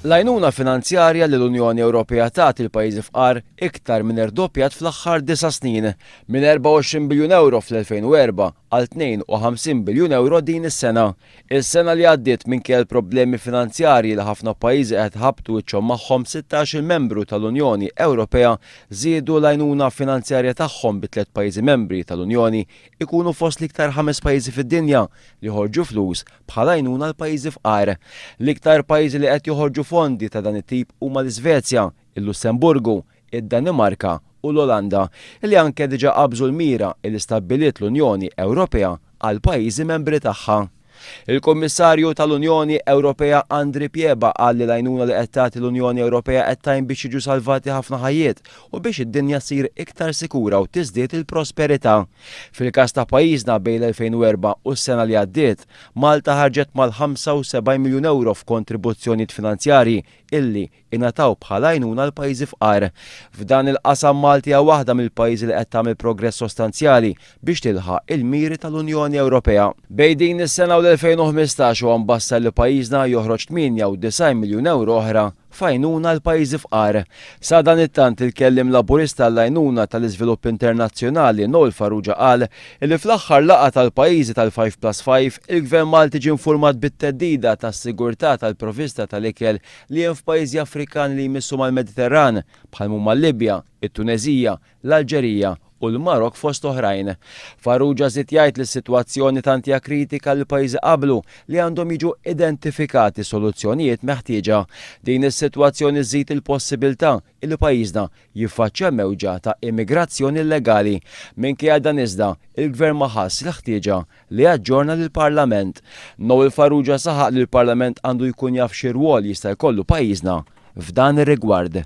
L-għajnuna finanzjarja li l-Unjoni Ewropea tagħti l-pajjiżi fqar iktar minn irdoppjat fl-aħħar disa' snin, minn 24 biljun ewro fl-2004 għal 52 biljun ewro din is-sena. Is-sena li għaddiet minkejja l-problemi finanzjarji li ħafna pajjiżi qed iħabbtu wiċċhom magħhom 16-il membru tal-Unjoni Ewropea żiedu l-għajnuna finanzjarja tagħhom bi tliet pajjiżi membri tal-Unjoni ikunu fost l-iktar ħames pajjiżi fid-dinja li joħorġu flus bħala għajnuna għal pajjiżi fqar. L-iktar pajjiżi li qed joħorġu fondi ta' dan it-tip huma l-Iżvezja, il-Lussemburgu, id-Danimarka u l-Olanda, li anke diġà qabżu l-mira li stabbiliet l-Unjoni Ewropea għall-pajjiżi membri tagħha. Il-Kummissarju tal-Unjoni Ewropea Andri Pieba qal li l-għajnuna li qed tagħti l-Unjoni Ewropea qed tgħin biex jiġu salvati ħafna ħajjiet u biex id-dinja ssir iktar sikura u tiżdied il-prosperità. Fil-każ ta' pajjiżna bejn l-2004 u s-sena li għaddiet, Malta ħarġet mal-75 miljun ewro f'kontribuzzjonijiet finanzjarji illi ingħataw bħala għajnuna għal pajjiżi fqar. F'dan il-qasam Malta hija waħda mill-pajjiżi li qed tagħmel progress sostanzjali biex tilħaq il-miri tal-Unjoni Ewropea. Bejn din is-sena u l-2015 huwa mbassar li pajjiżna joħroġ 98 miljun ewro oħra f'għajnuna għal pajjiżi fqar. Sadanittant, il-Kelliem Laburista għall-Għajnuna tal-Iżvilupp Internazzjonali, Noel Farrugia qal illi fl-aħħar laqgħa tal-pajjiżi tal-Five Plus Five, il-Gvern Malti ġie nfurmat bit-theddida tas-sigurtà tal-provvista tal-ikel li hemm f'pajjiżi Afrikani li jmissu mal-Mediterran, bħal m'huma l-Libja, it-Tuneżija, l-Alġerija u l-Marokk fost oħrajn. Farrugia żied jgħid li s-sitwazzjoni tant hija kritika li l-pajjiżi qablu li għandhom jiġu identifikati soluzzjonijiet meħtieġa. Din is-sitwazzjoni żżid il-possibilità li pajjiżna jiffaċċja mewġa ta' immigrazzjoni illegali. Minkejja dan iżda, il-Gvern ma ħass il-ħtieġa li jaġġorna lill-Parlament. Noel Farrugia saħaq li l-Parlament għandu jkun jaf xi rwol jista' jkollu pajjiżna f'dan ir-rigward.